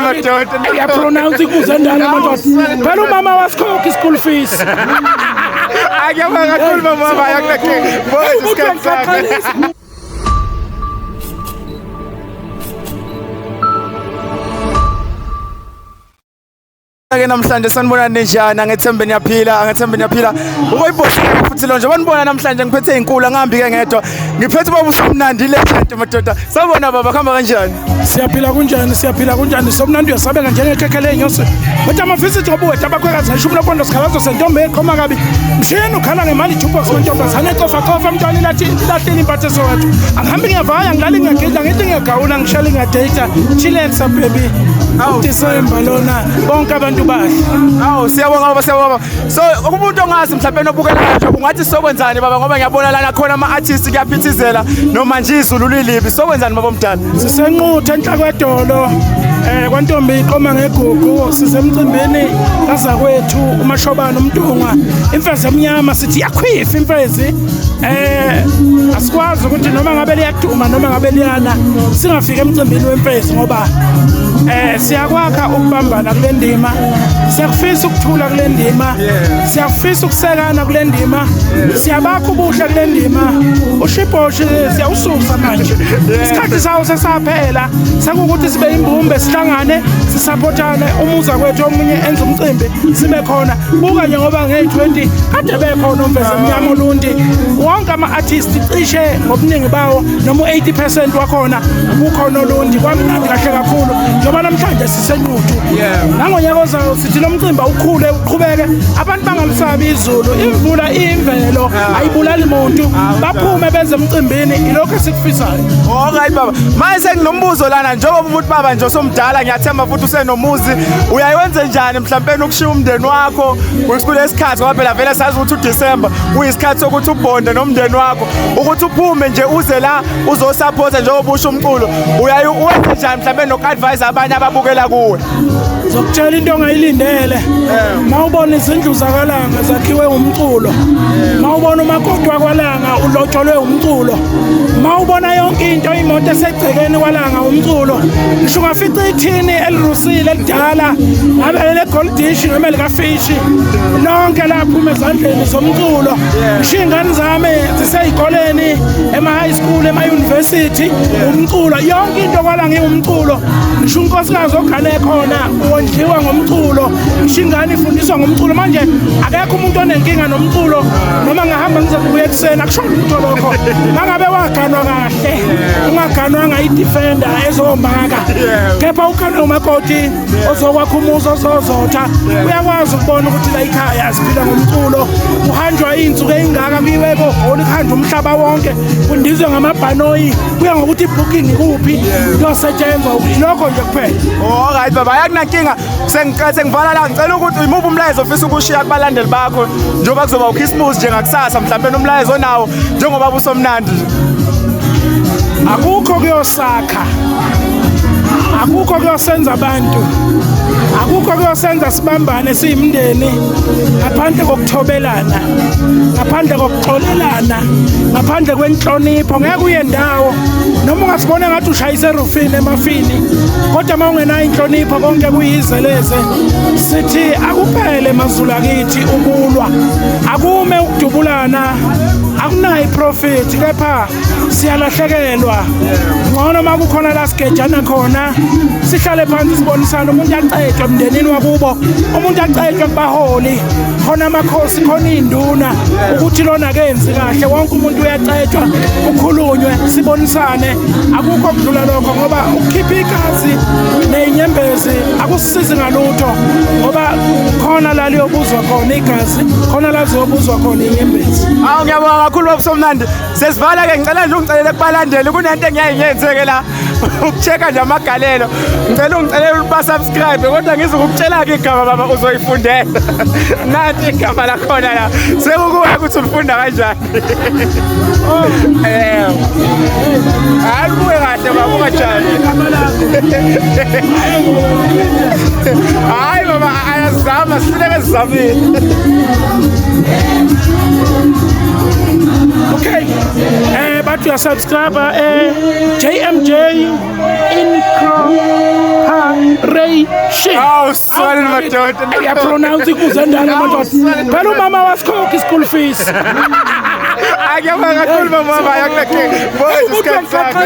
Madoda. Uyapronounce ikuze ndala madoda. Phela umama wasikhokha i-school fees. Akuyabonga kakhulu mama baba yakunakhe. Bonke Umuntu isikhathi sakho. uyangiqaqalisa. Ke namhlanje sanibona ninjani angethembe niyaphila angethembe niyaphila ukuyibhosa futhi lo nje banibona namhlanje ngiphethe inkulu angihambi ke ngedwa ngiphethe ubaba usomnandi legend madoda sawubona baba kuhamba kanjani. Siyaphila kunjani, siyaphila kunjani. Somnandi uyasabeka njengekhekhe ley'nyosi. Kodwa amavisithi obuwethu abakhwekazi ayishumi lopondo sikhalazo sentombi eqhoma kabi. Mshini ukhala ngemali jukebox wentombazane ecofacofa mntwana ilathi ilahlile impatho esowethu. Angihambi ngiyavaya ngilali ngiyagidla ngithi ngiyagawula ngishela ngiyadata. Chillaxa baby. Udisemba lona bonke abantu bahle. Awu siyabonga baba siyabonga baba. So umuntu ongazi mhlawumbe nobukela nje ungathi sokwenzani baba ngoba ngiyabona lana khona ama artists kuyaphithizela noma nje izulu lilibi sokwenzani baba omdala. Sisenqutha enhla kwedolo kwantombi iqoma ngegugu sisemcimbini kazakwethu uMashobana uMntungwa imfezi emnyama sithi yakhwifa imfezi asikwazi ukuthi noma ngabe liyaduma noma ngabe liyana singafika emcimbini wemfezi ngoba siyakwakha ukubambana kule ndima, siyakufisa ukuthula kule ndima, siyakufisa ukusekana kule ndima, siyabakha ubuhle kule ndima. Ushibhoshi siyawususa manje, isikhathi sawo sesaphela, sekuwukuthi sibe imbumbe sihlangane sisaphothane, umuza kwethu omunye enza umcimbi sibe khona. Buka nje ngoba ngeyi-20 kade bekhona umveze emnyama olundi, wonke ama-artist cishe ngobuningi bawo noma u-80% wakhona kukhona olundi, kwamnandi kahle kakhulu njengoba namhlanje siseNquthu. Nangonyaka ozayo sithi lo mcimbi awukhule uqhubeke, abantu bangalisabi izulu, imvula iyimvelo ayibulali muntu, baphume beze emcimbini, ilokho esikufisayo. Alright baba, manje senginombuzo lana njengoba umuntu baba nje osomdala ngiyathemba futhi usenomuzi, uyayenze njani mhlawumbe ukushiya umndeni wakho kulesikhathi ngoba phela vele sazi ukuthi uDecember kuyisikhathi sokuthi ubonde nomndeni wakho ukuthi uphume nje uze la uzosupporta njengoba usho umculo, uyaye uwenze njani mhlawumbe noku-advise abanye ababukela kuwe? Ngizokutshela into ongayilindele. Mawubona izindlu zakwaLanga zakhiwe umculo, mawubona umakoti wakwaLanga ulotsholwe umculo, mawubona yonke into imoto esegcekeni kwaLanga umculo, ngisho ungafica ithini elirusile elidala ngabe le-gold dish noma elikafishi, lonke laphuma ezandleni zomculo. Ngisho iy'ngane zami zisey'koleni ema-high school ema-university umculo, yonke into kwaLanga iwumculo. Ngisho unkosikazi ogane khona wondliwa ngomculo, ngisho ingane ifundiswa ngomculo. Manje akekho umuntu onenkinga nomculo, noma ngahamba ngize ngibuye ekuseni akusho lutho lokho. Mangabe waganwa kahle ungaganwanga i-defender ezomaka, kepha uganwe umakoti ozokwakha umuzi ozozotha, uyakwazi ukubona ukuthi la ikhaya siphila ngomculo, kuhanjwa iy'nsuku ey'ngaka kuyiwe koholi, kuhanjwa umhlaba wonke, kundizwe ngamabhanoyi, kuya ngokuthi ibooking ikuphi kuyosetshenzwa, ilokho nje kuphela. Alright baba, ayakunankinga sengivala la, ngicela ukuthi imuphi umlayezo ofisa ukushiya kubalandeli bakho njengoba kuzoba uChristmas nje ngakusasa, mhlawumbe umlayezo onawo njengoba busomnandi nje. Akukho kuyosakha, akukho kuyosenza abantu, akukho kuyosenza sibambane siyimndeni ngaphandle kokuthobelana, ngaphandle kokuxolelana, ngaphandle kwenhlonipho. Ngeke uye ndawo noma ungasibona ngathi ushayise erufini emafini, kodwa uma ungenayo inhlonipho konke kuyizeleze. Sithi akuphele mazulu akithi ukulwa, akume ukudubulana, akunayo iprofit, kepha siyalahlekelwa. Ngcono uma kukhona la sigejana khona sihlale phansi sibonisane, umuntu acetshwe emndenini wakubo, umuntu acetshwe kubaholi, khona amakhosi, khona iy'nduna, ukuthi lona kenzi kahle, wonke umuntu uyacetshwa, kukhulunywe, sibonisane. Akukho okudlula lokho, ngoba ukukhipha igazi ney'nyembezi akusisizi ngalutho, ngoba khona la liyobuzwa khona igazi, khona la ziyobuzwa khona iy'nyembezi. Awu ngiyabonga kakhulu baba Somnandi. Sesivala ke, ngicela nje ungicelele kubalandeli kunento engiyaye ngiyenzeke la ukuchecka nje amagalelo, ngicela ungicelele ukuthi ba-subscribe, kodwa ngizokutshela ke igama baba uzoyifundela. Nanti igama lakhona la, sekukuwe ukuthi ulifunda kanjani. Hayi libuke kahle baba ungajali. Hayi baba, ayazama, sifuneka sizamile. Okay, bathi uyasubscribe, JMJ Incorporation. Awu, sorry madoda. Ngiyapronounce ikuze ndala madoda. Phela umama wasikhokha i-school fees. Akuyabonga kakhulu baba, yakulakhe. Boy, isikhathi sakho.